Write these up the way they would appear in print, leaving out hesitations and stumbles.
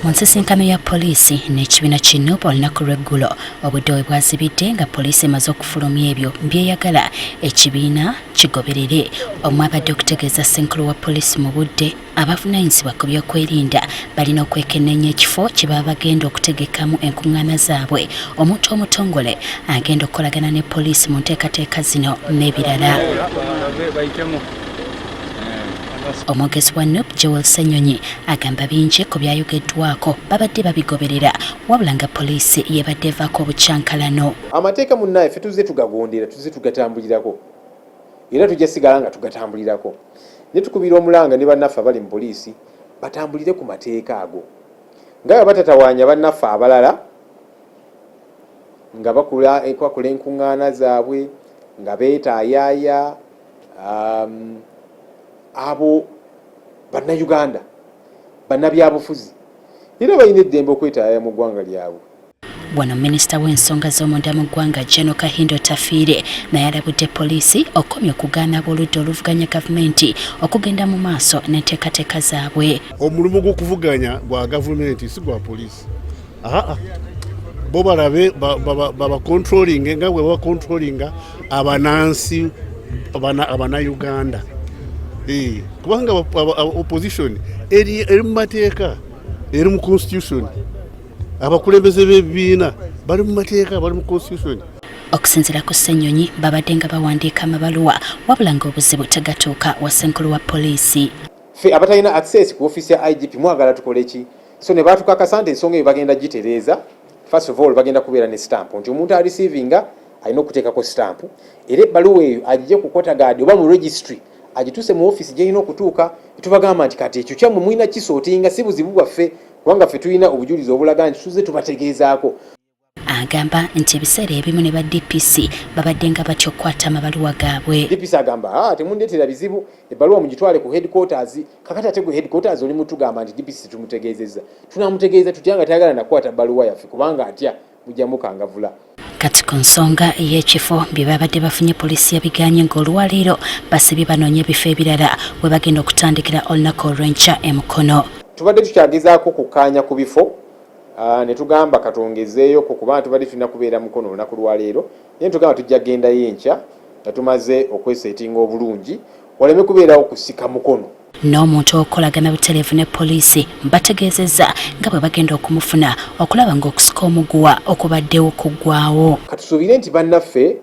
Mu nsisinkano ya poliisi n'ekibiina ki NUP olunaku lw'eggulo, obudde we bwazibidde nga poliisi emaze okufulumya ebyo byeyagala ekibiina kigoberere, omwabadde okutegeeza ssenkulu wa poliisi mu budde abavunaanyizibwa ku byokwerinda balina okwekenneenya ekifo kye baba bagenda okutegekamu enkuŋŋaana zaabwe, omuntu omutongole agenda okukolagana ne poliisi mu nteekateeka zino n'ebirala. Omwogezi wa NUP Joel Ssenyonyi agamba bingi ku byayogeddwako babadde babigoberera, wabula nga poliisi yebadde evaako obukyankalano. Amateeka munnaye ffe tuzze tugagondera, tuzze tugatambulirako, era tujja sigala nga tugatambulirako, ne tukubira omulanga ne bannaffe abali mu poliisi batambulire ku mateeka ago nga bwe batatawaanya bannaffe abalala nga bakola enkuŋŋaana zaabwe nga beetaayaaya. Abo Bannayuganda, bannabyabufuzi, era balina eddembe okwetaayaya mu ggwanga lyabwe. Wano minisita w'ensonga z'omunda mu ggwanga General Kahinda Otafiire naye alabudde poliisi okukomya okugaana ab'oludda oluvuganya gavumenti okugenda mu maaso n'enteekateeka zaabwe. Omulimu gw'okuvuganya gwa gavumenti, si gwa poliisi. Aa, bo balabe babacontrollinge nga bwe bacontrollinga abanansi abanauganda, kubanga opposition eri mu mateeka, eri mu constitution. Abakulembeze b'ebibiina bali mu mateeka, bali mu constitution. Okusinziira ku Ssenyonyi, babadde nga bawandiika amabaluwa, wabula ng'obuzibu tegatuuka wa ssenkulu wa poliisi. Ffe abatalina access ku ofiisi ya IGP mwagala tukole ki? So ne batukakasa nti ensonga eyo bagenda gitereeza. First of all, bagenda kubeera ne stamp nti omuntu areceivinga alina okuteekako stamp, era ebbaluwa eyo agije ku quota guard oba mu registry agituuse mu ofiisi gyerina okutuuka. Tubagamba nti kati ekyo kyammwe, mulina kisortinga, si buzibu bwaffe, kubanga ffe tulina obujulizi obulaga nti tuzze tubategeezaako. Agamba nti ebiseera ebimu ne ba DPC babadde nga batya okukwata amabaluwa gaabwe. DPC agamba, "Ah, temundeetera bizibu, ebbaluwa mugitwale ku headquarters." Kakati ate gwe headquarters oli mutugamba nti DPC tumutegeezezza, tunamutegeeza tutya nga tayagala nakukwata bbaluwa yaffe kubanga atya mujja mukangavula? Kati ku nsonga y'ekifo bye babadde bafunye, poliisi yabiganye, ng'olwaleero basibye banoonya ebifo ebirala we bagenda okutandikira olunaku olw'enkya emukono. Tubadde tukyagezaako kukkaanya ku bifo, ne tugamba katongezeeyoko kubanga tubadde tulina kubeera Mukono olunaku lwaleero, naye tugamba tujja gendayo enkya nga tumaze okwesetinga obulungi waleme kubeerawo kusika mukono. N'omuntu okukolagana butereevu ne poliisi bategeezezza nga bwe bagenda okumufuna okulaba ng'okusika omuguwa okubaddewo kuggwawo. Katusuubire nti bannaffe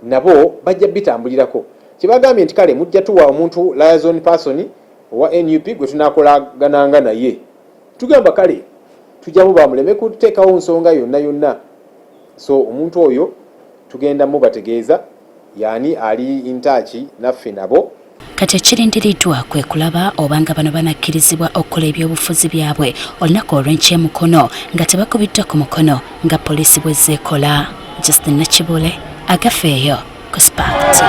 nabo bajja bitambulirako. Kyebagambye nti kale mujja tuwa omuntu liaison person owa NUP gwe tunakolagananga naye. Tugamba kale tujjamu bamuleme kuteekawo nsonga yonna yonna. So omuntu oyo tugenda mubategeeza yaani ali in touch naffe nabo. Kati ekirindiriddwa kwe kulaba obanga bano banakkirizibwa okukola ebyobufuzi byabwe olunaku olw'enkya emukono nga tebakubiddwa ku mukono nga poliisi bwezza ekola. Justin Nakibule, Agafeeyo, ku Spark TV.